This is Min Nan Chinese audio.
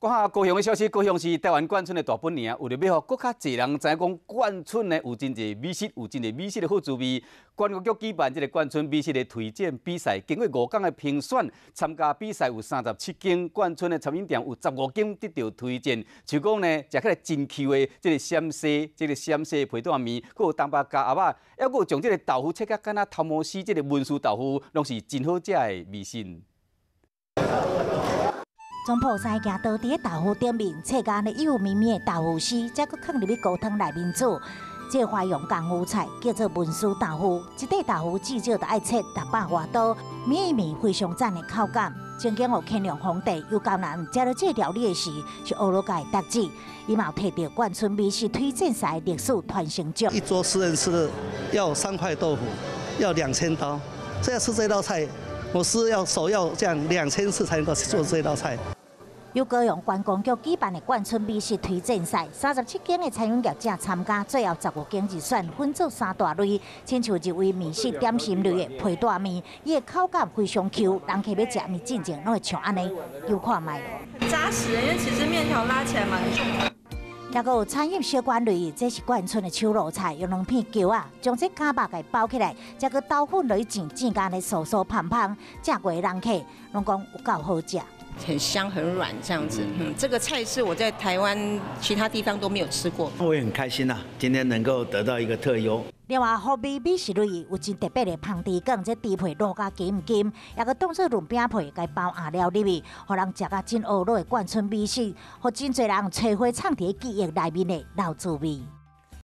講下高雄的消息，高雄是台灣貫春的大本營，為著欲予閣較濟人知影講貫春呢有真濟美食，有真濟美食的好滋味。觀光局舉辦這个貫春美食的推薦比賽，經過5工的評選，參加比賽有37間貫春的餐飲店，有15間得著推薦。像講呢，食起來真 Q 的這个陝西，這个陝西皮帶麵，閣有東北加鴨仔，猶閣有將這个豆腐切甲敢若頭毛絲，這个文殊豆腐，攏是真好食的美食。總鋪三行刀佇咧豆腐頂面切甲按呢幼綿綿的豆腐絲，才閣囥入去高湯內面煮。這个花樣功夫菜叫做文殊豆腐，一塊豆腐至少著愛切600外刀，綿綿非常讚的口感。曾經予乾隆皇帝游江南食著這个料理的時，是學囉共伊得旨，伊嘛有提著貫春美食推薦賽歷史傳承獎。一桌四人吃的要3塊豆腐，要2000刀，這樣吃這道菜，我是要手要這樣2000次才能夠做這道菜。由高雄觀光局舉辦的貫春美食推薦賽，37間的餐飲業者參加，最後15間入選，分做三大類。親像一位麵食點心類的皮帶麵，伊的口感非常 Q，人客欲食麵進前攏會像按呢勼看覓。紮實，因為其實麵條拉起來蠻重的。抑閣有餐飲小館類，這是貫春的手路菜，用兩片蕎仔，將這絞肉共包起來，再閣豆粉落去煎，煎甲按呢酥酥芳芳，食過的人客攏講有夠好食。很香很軟這樣子，嗯，這個菜是我在台灣其他地方都沒有吃過。我也很開心呐，今天能夠得到一個特優。另外，福味美食類有真特別的芳豬卷，這豬皮滷甲金金，抑閣當做潤餅皮，共包餡料入去，予人食甲真僫的貫春美食，予真濟人揣回藏佇記憶內面的老滋味。